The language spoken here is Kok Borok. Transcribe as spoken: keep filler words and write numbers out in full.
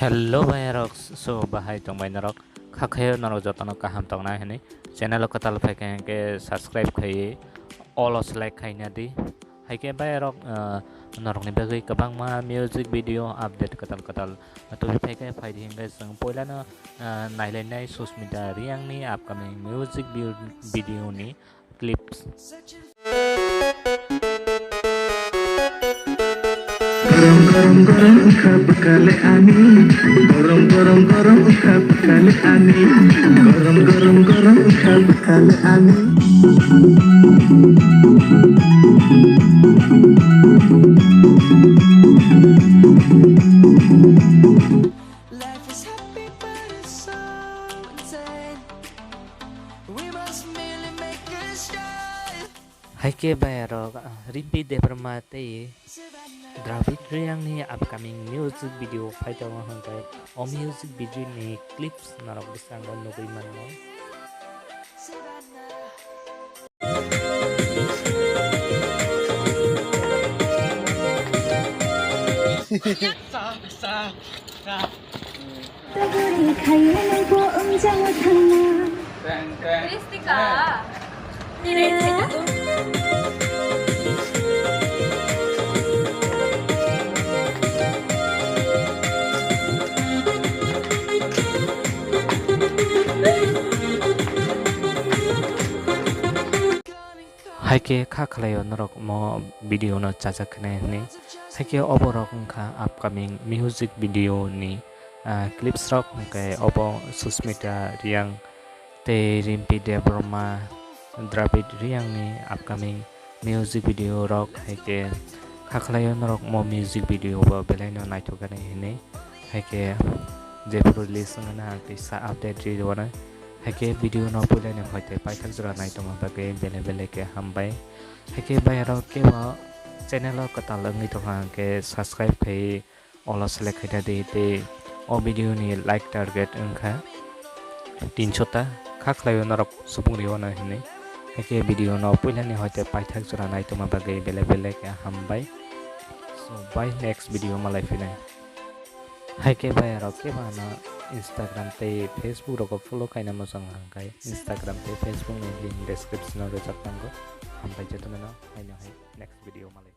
Hello bhai rok, so bahai tongbai norok, kha khayo norok jotono kaham tongnai hwnwi channel o kwtal phaikha hinkhe subscribe khaiwi all o select khaina di. Haikhe bhai rok, ah, norokni bagwi kwbangma music video update kwtal kwtal tubi phaikha, phaidi hinkhe chwng poilano, ah, nailainai Susmita Reang ni upcoming music vi-, video ni clips. Garam garam garam wngkha bwkale ani, garam garam garam wngkha bwkale ani, garam garam garam wngkha bwkale ani. Life is happy, but it's so insane. We must merely make a start. Haikhe bhai rok, ah, Rimpi Debbarma tei Dravid Reang ni upcoming music video phaitongo hwnkhe o music video ni clips norok bwskango nugwi mano. Ristika. Haikhe kha khlaio norok mo video no chajak khnai hwnwi. Haikhe oborok wngkha upcoming music video ni, ah, clips rok, hwnkhe obo Susmita Reang tei Rimpi Debbarma, Dravid Reang ni upcoming music video rok, haikhe kha khlaio norok mo music video bo belai no naithok ani hwnwi. Haikhe jephuru release wngna ang tei sa update rwi rwno. Haikhe video no puilani hoite paithak jora naitongma bagwi belai belai khe hambai. Haikhe bhai rok kebo channel o kwtal wngwi tongkha hwnkhe subscribe khai all o select khaina di tei o video ni like target wngkha tinso ta, kha khlaio norok subung riono hinwi. Haikhe video no puilani hoite paithak jora naitongma bagwi belai belai khe hambai. So bye, next video malai phinai. Haikhe bhai rok kebo ano Instagram tei Facebook rogo follow khaina muchung hwnkhe Instagram tei Facebook ni link description o rwjak tongo. Hambai jotono no haino hai next video malai.